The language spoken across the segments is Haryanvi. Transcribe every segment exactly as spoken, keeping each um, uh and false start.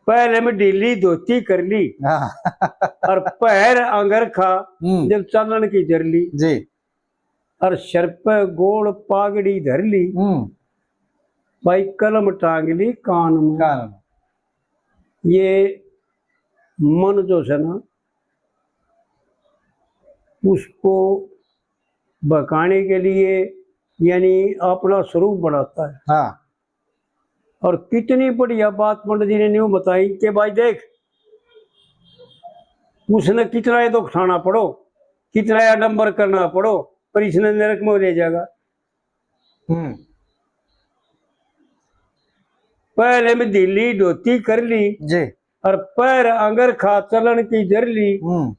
पहले में ढीली धोती कर ली। हाँ। और पैर अंगरखा हम्म। जब चालन की जर ली। जी। और सर पे गोल पागड़ी धर ली। हम्म। भाई कलम टांग ली कान में। कान में। ये मन जो है ना, उसको भकाने के लिए यानी अपना स्वरूप बढ़ाता है। हाँ। और कितनी बढ़िया बात पंडित जी ने न्यू बताई कि भाई देख, उसने कितना ये दुख उठाना पड़ो, कितना ये आडंबर करना पड़ो, पर इसने नरक में ले जाएगा। हम्म। पहले में ढीली धोती कर ली जी। और पैर अंगरखा चलन की जर ली। हम्म।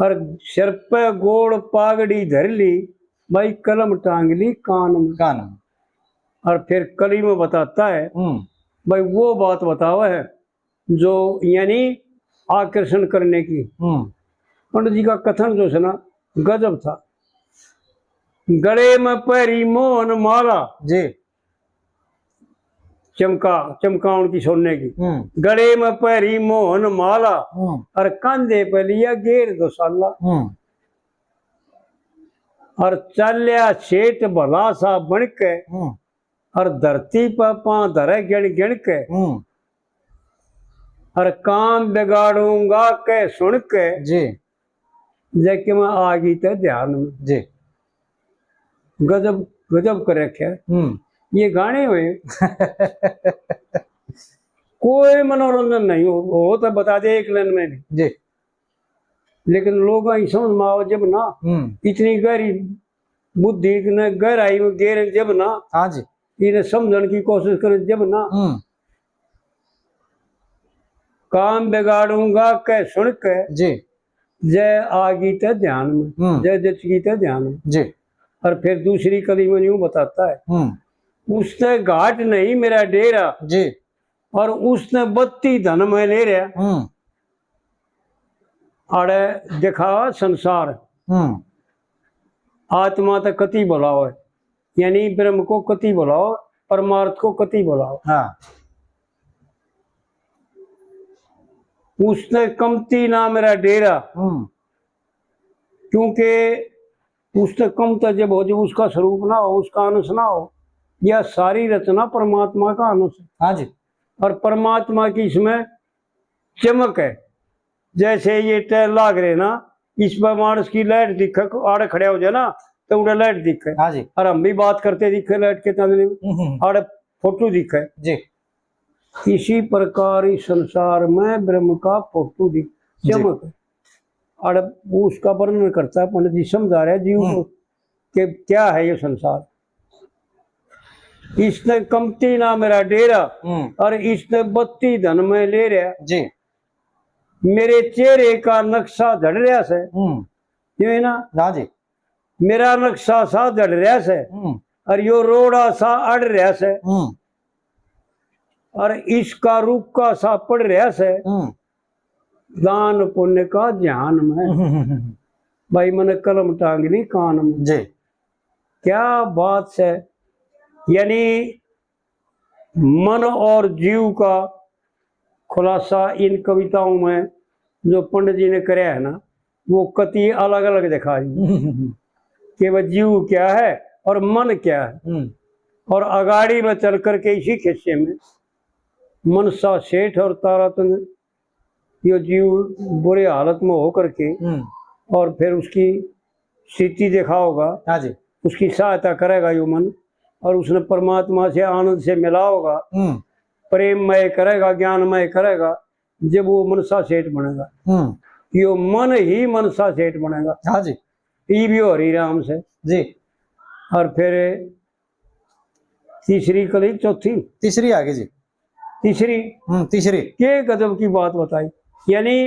और सर पे गोल पागड़ी धर ली, भाई कलम टांग ली कान में। कान में। और फिर कली में बताता है, हम्म। भाई वो बात बतावा है जो यानी आकर्षण करने की। हम्म। पंडित जी का कथन जो है ना, गजब था। गले में पहरी मोहन माला जी। चमका, चमकाउन की सोने की। हम्म। गले में पहरी मोहन माला हम्म। और कांधे पे लिया गेर दोसाला। हम्म। और चाल्या सेठ भला सा बन के हम्म। और धरती पे पां धरे गिण गिण के हम्म। और काम बिगाड़ूंगा के सुन के जी। जैके मैं आ गई ते ध्यान में। जी। गजब, गजब कर रखे। हम्म। ये गाने हुए। कोई मनोरंजन नहीं हो, हो तो बता दे एक लाइन में भी। जी। लेकिन लोग ही समझ में आओ जब ना, हम्म। इतनी गहरी बुद्धि ने गहराई में गेर जब ना, हाँ जी। इन्हें समझण की कोशिश करे जब ना। हम्म। काम बिगाड़ूंगा कह सुन के जी। जय आ गई ते ध्यान में, हम्म। जय जच गई ते ध्यान में। जी। और फिर दूसरी कली में यूं बताता है, हम्म। उसने घाट नहीं मेरा डेरा जी। और उसने बत्ती धन में ले रहा। हम्म। आड़े दिखा संसार। हम्म। आत्मा तो कति बुलाओ, यानी ब्रह्म को कति बुलाओ, परमार्थ को कति बुलाओ। हाँ। उसने कमती ना मेरा डेरा। हम्म। क्योंकि उसने कमता जब हो, जब उसका स्वरूप ना हो, उसका अंश ना हो, यह सारी रचना परमात्मा का अंश है। हाँ जी। और परमात्मा की इसमें चमक है। जैसे ये टायर लाग रहे ना, इस पर मानस की लाइट दिखे, आड़े खड़े हो जाए ना, तो उड़े लाइट दिखे। हाँ जी। और हम भी बात करते दिखे लाइट के चांदनी में, हम्म। आड़े फोटो दिखे। जी। इसी प्रकार इस संसार में ब्रह्म का फोटो दिख, जी। चमक। और वो उसका वर्णन करता है, पंडित जी समझा रहे हैं जीव हम्म। को कि क्या है ये संसार। इसने कमती ना मेरा डेरा हम्म। और इसने बत्ती धन में ले रहा। जी। मेरे चेहरे का नक्शा झड़ रहा से। हम्म। क्यों है ना? हाँ जी। मेरा नक्शा सा झड़ रहा से हम्म। और यो रोड़ा सा अड़ रहा से हम्म। और इसका रुक्का सा पड़ रहा से हम्म। दान पुण्य का ध्यान में। हम्म। भाई, मैंने कलम टांग ली कान में। जी। क्या बात है, यानी मन और जीव का खुलासा इन कविताओं में जो पंडित जी ने करया है ना, वो कति अलग-अलग दिखा रही है कि वह जीव क्या है और मन क्या है। हम्म। और अगाड़ी में चल करके इसी खिस्से में मनसा सेठ और ताराचंद, यो जीव बुरे हालत में हो करके हम्म। और फिर उसकी स्थिति देखा होगा, हाँ जी। उसकी सहायता करेगा यो मन, और उसने परमात्मा से आनंद से मिला होगा, हम्म। प्रेममय करेगा, ज्ञानमय करेगा, जब वो मनसा सेठ बनेगा। हम्म। यो मन ही मनसा सेठ बनेगा। हाँ जी। ई भी हरी राम से। जी। और फिर तीसरी कली, चौथी? तीसरी आ गई जी। तीसरी? हम्म, तीसरी। के गजब की बात बताई, यानी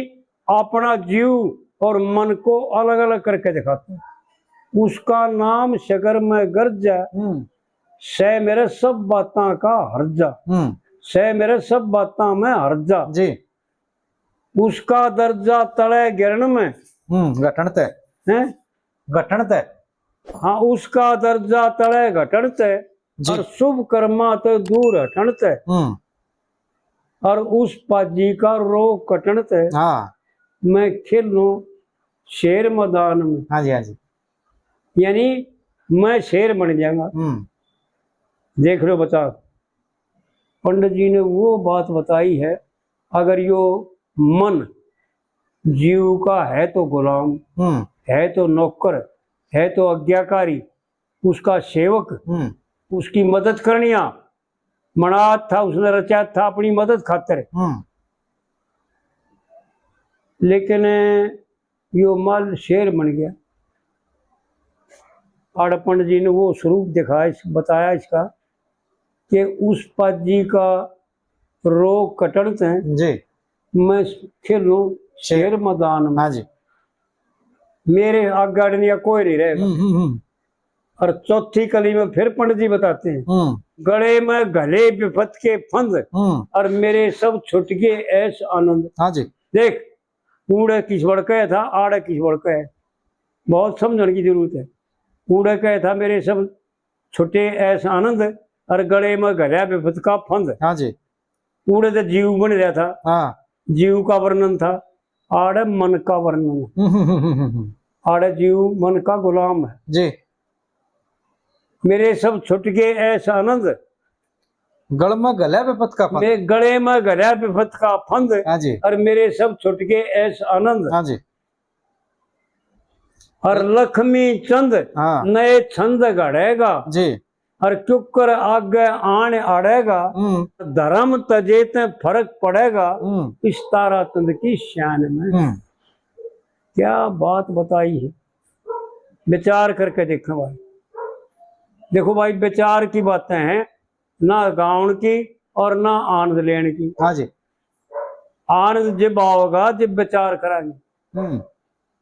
अपना जीव और मन को अलग-अलग करके दिखाता है। उसका नाम सगर में गरजा, हम्म। सै मेरे सब बातां का हरजा। हम्म। सै मेरे सब बातां में हरजा। जी। उसका दर्जा तले गिरण में। हम्म, घटण ते। हैं? घटण ते। हाँ, उसका दर्जा तले घटण ते जी। और शुभ कर्मा ते दूर हटण ते। हम्म। और उस पाजी का रोग कटण तै हाँ। मैं खेलूं शेर मैदान में। हाँ जी, हाँ जी। यानी मैं शेर बन जाऊंगा। हम्म। देख लो बता, पंडित जी ने वो बात बताई है, अगर यो मन जीव का है तो गुलाम, हम्म। है तो नौकर, है तो आज्ञाकारी, उसका सेवक, हम्म। उसकी मदद करनिया, मनात था, उसने रचा था अपनी मदद खातर। हम्म। लेकिन यो मल शेर बन गया। आड़े पंडित जी ने वो स्वरूप दिखाया, इस, बताया इसका कि उस पाजी का रोग कटण तै जी। मैं खेलूं शेर। शेर मैदान में। हाँ जी। मेरे आगे अड़निया कोई नहीं रहेगा। हम्म, हम्म, हम्म। और चौथी कली में फिर पंडित जी बताते हैं, हम्म। गले में घले विपत के फंद हम्म। और मेरे सब छुट के ऐश आनंद। हाँ जी। देख, ऊड़े किस बड़ कहे था, आड़े किस बड़ कहे, बहुत समझण की जरूरत है। ऊड़े कहे था मेरे सब छुटे ऐश आनंद और गले में घल्या विपत का फंद। हाँ जी। ऊड़े तो जीव बन रहा था, हाँ। जीव का वर्णन था, आड़े मन का वर्णन। हम्म, हम्म, हम्म, हम्म, हम्म। आड़े जीव मन का गुलाम है। जी। मेरे सब छुट के ऐश आनंद। गल में घल्या विपत का फंद। मेरे गले में घल्या विपत का फंद। हाँ जी। और मेरे सब छुट के ऐश आनंद। हाँ जी। और लक्ष्मी चंद हाँ। नए छंद घड़ेगा। जी। और क्यूकर आगे आन अड़ेगा, हम्म। धर्म तजे ते फर्क पड़ेगा, हम्म। इस तारा चंद की शान में। हम्म। क्या बात बताई है, विचार करके देखो भाई। देखो भाई, विचार की बातें हैं, ना गाउण की और ना आनंद लेने की। हाँ जी। आनंद जब आओगा जब विचार करांगे। हम्म।